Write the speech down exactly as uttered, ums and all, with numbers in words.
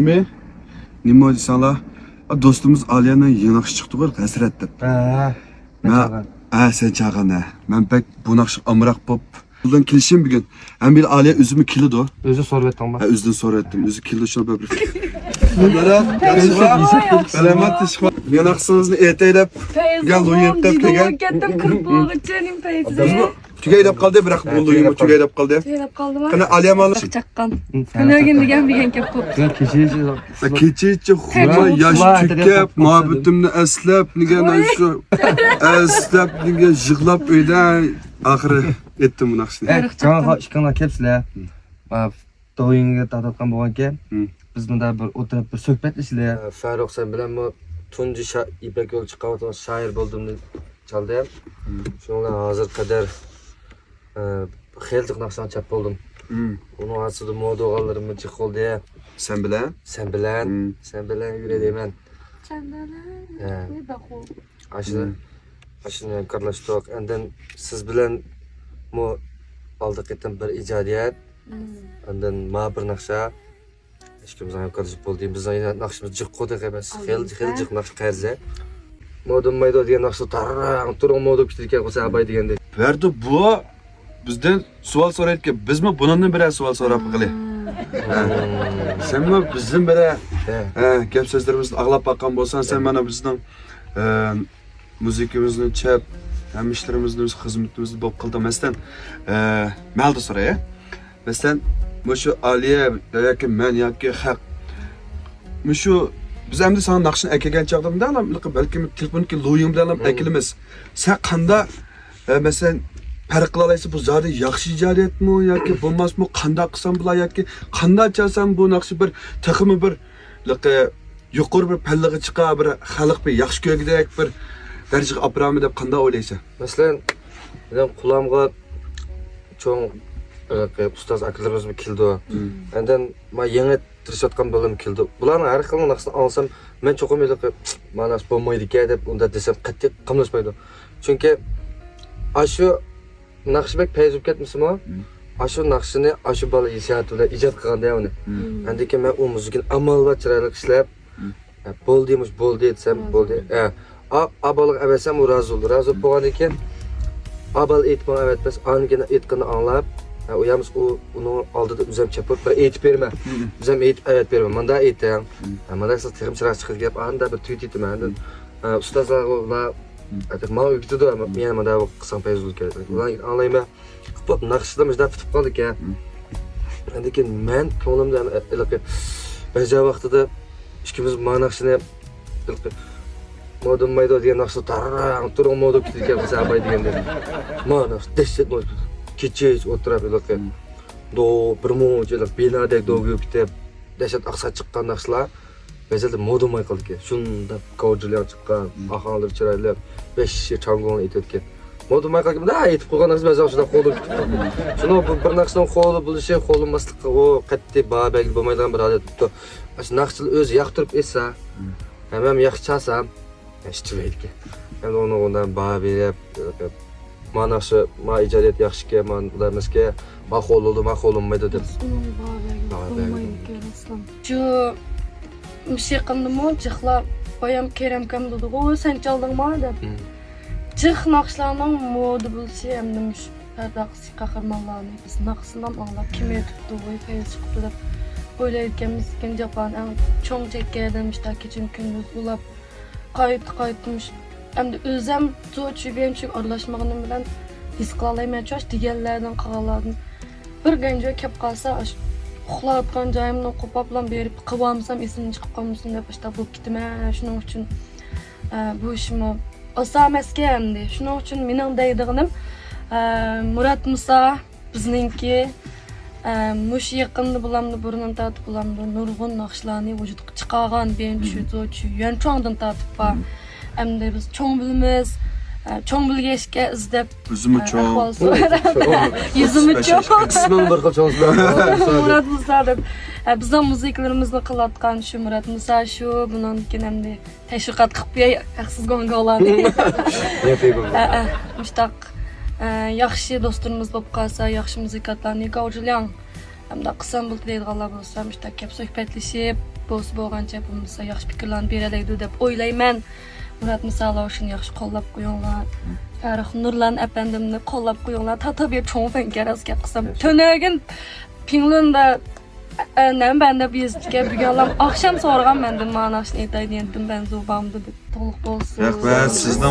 تۈگۈمى نېمە دېسەڭلار، دوستىمىز ئالىيەنىڭ يېڭى ناخشا چىقتىغۇ، ھەسرەت دەپ. ھە، مەن مەن چاغان. ھە، سەن چاغان، ھە. مەن بەك بۇ ناخشىغا ئامراق بوپ، بۇلار كېلىشىم بۈگۈن. ھەم بىر ئالىيە ئۆزىمۇ كېلىدۇ. ئۆزى سورىۋەتتىڭمۇ؟ ھە، ئۆزىدىن سورىۋەتتىم. ئۆزى كېلىدۇ، شۇنى بىر، بىر. سالامەت، ياخشىما؟ يېڭى ناخشىڭىزنى ئېيتايلەپ، گەل، لويىن قىلىپ كەلگەن. كەتتىم، كىرىپ بولغۇچە نېمە پەيزى. بىزمۇ تۈگەي دەپ قالدى، بىراق بۇ لويىنمۇ تۈگەي دەپ قالدى. تۈگەي دەپ قالدىمۇ؟ قېنى، ئالىيە مانا. چاققان. كۈنەگىن دېگەن بىگەن كەپ قوپتۇ. كېچىچە خۇما ياش تۆكۈپ، مۇھەببىتىمنى ئەسلەپ، دېگەن شۇ. ئەسلەپ، دېگەن يىغلاپ ئۆيدە ئاخىرى ئېيتتىم بۇ ناخشىنى. ئەي، جاڭا ئىككىڭلار كەپسىلەر. دويىڭگە تارتىۋاتقان بولغانكەن. بىز مۇندا بىر ئولتۇرۇپ بىر سۆھبەتلىشىلى. ئە، فاروق، سەن بىلەنمۇ تۇنجى شا-، يىپەك يولى چىقىۋاتقان شائىر بولدۇمنى چالدى. شۇنىڭ بىلەن ھازىرغا قەدەر، ئە، خېلى جىق ناخشىلارنى چاپ بولدۇم. ئۇنىڭ ئارىسىدا مودا ئالغانلىرىممۇ جىق بولدى. سەن بىلەن؟ سەن بىلەن. سەن بىلەن يۈرەي دەيمەن. سەن بىلەن. ئاشۇ، ئاشۇنى ھەمكارلاشتۇق. ئاندىن سىز بىلەنمۇ ئالدى قېتىم بىر ئىجادىيەت. ئاندىن ما بىر ناخشا. ئىككىمىز ھەمكارلىشىپ بولدى. بىزنىڭ يەنە ناخشىمىز جىق قۇدى ئەمەس. خېلى، خېلى جىق ناخشا قەرزە. مودىمايدۇ دېگەن ناخشا تارراڭ تۇرۇڭ مودۇپ كېتىدىكەن، قوسا ئاباي دېگەندەك. بەردى بۇ بىزدىن سوئال سورايدىكەن، بىزمۇ بۇنىڭدىن بىرەر سوئال سوراپ باقىلى. ھە. سەنمۇ بىزدىن بىرەر، ھە، گەپ سۆزلىرىمىزنى ئاڭلاپ باققان بولساڭ، سەن مانا بىزنىڭ، ئە، مۇزىكىمىزنى چەپ، ھەممە ئىشلىرىمىزنى بىز خىزمىتىمىزنى بولۇپ قىلدۇق. مەسىلەن، ئە، مەلدە سوراي. مەسىلەن، مۇشۇ ئالىيە ياكى مەن ياكى خەق، مۇشۇ بىز ئەمدى ساڭا ناخشىنى ئەكەلگەن چاغدا مۇنداقلا بەلكىم تېلېفوندىكى لويۇڭ بىلەن ئەكىلىمىز. سەن قانداق، ئە، مەسىلەن، پەرق قىلالايسەن، بۇ زادى ياخشى ئىجادىيەتمۇ ياكى بولماسمۇ، قانداق قىلسام بولا ياكى قانداق چالسام بۇ ناخشا بىر تېخىمۇ بىر، يۇقىرى بىر پەللىگە چىقا، بىر خەلق بىر ياخشى كۆرگۈدەك بىر دەرىجىگە ئاپىرامەن دەپ قانداق ئويلايسەن؟ مەسىلەن، مېنىڭ قۇلامغا چوڭ، ھېلىقى ئۇستاز ئاكىلىرىمىزمۇ كېلىدۇ. ئاندىن ما يېڭى تىرىشىۋاتقان بالىلىرىمۇ كېلىدۇ. بۇلارنىڭ ھەر خىل ناخشىسىنى ئاڭلىسام، مەن چوقۇم ھېلىقى، مانا ناخشا بولمايدىكەن دەپ ئۇنداق دېسەم قەتئىي قاملاشمايدۇ. چۈنكى ئاشۇ ناخشا بەك پەيزى بولۇپ كەتمىسىمۇ، ئاشۇ ناخشىنى ئاشۇ بالا ھېسسىياتى بىلەن ئىجاد قىلغاندا ئۇنى. ئاندىن كېيىن مەن ئۇ مۇزىكىنى ئامال بار چىرايلىق ئىشلەپ، ھە، بولدى، مۇشۇ بولدى دېسەم، بولدى. ھە. ئا، ئا بالىغا ئەۋەتسەم، ئۇ رازى بولدى. رازى بولۇپ بولغاندىن كېيىن، ئا بالا ئېيتىپ ماڭا ئەۋەتمەس، ئاندىن كېيىن ئېيتقىنىنى ئاڭلاپ، ھە، ئۇ يەمىس ئۇ، ئۇنىڭ ئالدىدا ئۆزۈم چېپىپ، بىر ئېيتىپ بېرىمەن. ئۆزۈم ئېيتىپ ئەۋەتىپ بېرىمەن. مانداق ئېيتىڭ. ھە، مانداق قىلسا تېخىمۇ چىرايلىق چىقىدۇ گەپ. ئاندا بىر تۈگىتىپ ئېيتىمەن. ئاندىن، ھە، ئۇستازلارغا ئۇلار، ھە، ماڭا ئۆگىتىدۇ، يەنە مانداق قىلساڭ پەيزى بولىدىكەن. ئۇلار ئاڭلايمەن. قىلىپ ناخشىلار مۇشۇنداق پۈتۈپ قالدىكەن. ئاندىن كېيىن مەن كۆڭلۈمدە ھېلىقى بەزى ۋاقتىدا ئىككىمىز ما ناخشىنى ھېلىقى مودىمايدۇ دېگەن ناخشا تارراڭ تۇرۇڭ مودۇپ كېتىدىكەن، قوسا ئاباي دېگەندەك. ما ناخشا دەھشەت مودۇپ كېتىدۇ. كېچىچە ئولتۇرۇپ ھېلىقى دو، بىر مۇنچە ھېلىقى بىنادەك دو كۆيۈپ كېتىپ، دەھشەت ئاقساق چىققان ناخشىلار. بەزىدە مودىماي قالىدىكەن. شۇنداق كاۋجۇلياڭ چىققان، ئاھاڭلىرى چىرايلىق، بەش شىشە چاڭگوڭ ئېيتىۋەتكەن. مودىماي قالغان، ھە، ئېيتىپ قويغان ناخشا بەزى ۋاقىتتا قويۇلۇپ كېتىپتۇ. شۇنىڭ بۇ بىر ناخشىنىڭ قويۇلۇپ بولۇشى، قويۇلماسلىقى، ئۇ قەتئىي باھا بەرگىلى بولمايدىغان بىر ھالەت بوپتۇ. ئاشۇ ناخشىلار ئۆزى ياقتۇرۇپ ئېيتسا، ھەم، ھەم ياخشى چالسا، ئىشلىمەيدىكەن. ئەمدى ئۇنىڭغا ئۇنداق باھا بېرىپ، ما ناخشا، ما ئىجادىيەت ياخشىكەن، ما ئۇلار ئەمەسكەن، ما قويۇلىدۇ، ما قويۇلمايدۇ دەپ. ئۇنىڭغا باھا بەرگىلى بولمايدىكەن ئەسلا. شۇ، مۇشۇ يېقىندىمۇ جىقلاپ، بايام كېرەمكەم دېدىغۇ، سەن چالدىڭما دەپ. جىق ناخشىلارنىڭ مودا بولۇشى ھەمدە مۇشۇ پەرداقىسى قەھرىمانلارنى بىز ناخشىسىنىمۇ ئاڭلاپ، كىم ئېيتىپتۇ، ۋاي پەيزى چىقىپتۇ دەپ ئويلايدىكەنمىز، لېكىن جاپانى ئەڭ چوڭ چەككەن ئادەم مۇشۇنداق كېچىمۇ كۈندۈز ئۇلاپ، قايتا قايتا مۇشۇ، ئەمدى ئۆزەم زور چۈشۈرگەن چۈشۈرگەن ئارىلاشمىغىنىم بىلەن ھېس قىلالايمەن، چوش دېگەنلەردىن قالغانلاردىن بىر گەنجۇ كەپ قالسا، ئاشۇ ئۇخلاۋاتقان جايىمنى قوپاپلا بېرىپ قىلىۋالمىسام ئېسىمدىن چىقىپ قالمىسۇن دەپ ئاشۇنداق بولۇپ كېتىمەن. شۇنىڭ ئۈچۈن، ئە، بۇ ئىشمۇ ئاسان ئەمەسكەن ئەمدى. شۇنىڭ ئۈچۈن مېنىڭ دەيدىغىنىم، ئە، مۇرات مۇسا بىزنىڭكى، ئە، مۇشۇ يېقىندا بولامدۇ، بۇرۇندىن تارتىپ بولامدۇ، نۇرغۇن ناخشىلارنى ۋۇجۇدقا چىقارغان، بىرىنچى شۇ، زوچۇ، يۈەنچۇاڭدىن تارتىپ بار. ئەمدى بىز چوڭ بىلىمىز، ئە، چوڭ بىلگەچكە ئىزدەپ، يۈزىمۇ ئە، چوڭ. ئەھۋال سوراپ. يۈزىمۇ چوڭ. جىسمىڭ بىر خىل چوڭ. مۇرات مۇسا دەپ. ئە، بىزنىڭ مۇزىكىلىرىمىزنى قىلىۋاتقان شۇ مۇرات مۇسا شۇ، بۇنىڭدىن كېيىن ئەمدى تەشۋىقات قىلىپ بېرەي ھەقسىز گوڭگولارنى. ئە، ئە، مۇشتاق، ئە، ياخشى دوستلىرىمىز بولۇپ قالسا، ياخشى مۇزىكانتلارنى گاۋجۇلياڭ ئەمدى قىلسام بولدى دەيدىغانلار بولسا، مۇشتاق كەپ سۆھبەتلىشىپ، بولسا بولغانچە، بولمىسا ياخشى پىكىرلەرنى بېرەلەيدۇ دەپ ئويلايمەن. مۇرات مۇسا شۇنى ياخشى قوللاپ قويۇڭلار. فەرخ نۇرلان ئەپەندىمنى قوللاپ قويۇڭلار. تاتا بىر چوڭ فەنكەر ئەسكەر قىلسام. تۈنۈگۈن پىڭلۇندا ئەنەم بەندە بىزگە بۈگۈنلەم ئاخشام سورىغان مەندىن مانا شۇنى ئېيتاي دېگەنتىم بەنزۇ بامدۇ دەپ تولۇق بولسۇن. رەھمەت، سىزنىڭ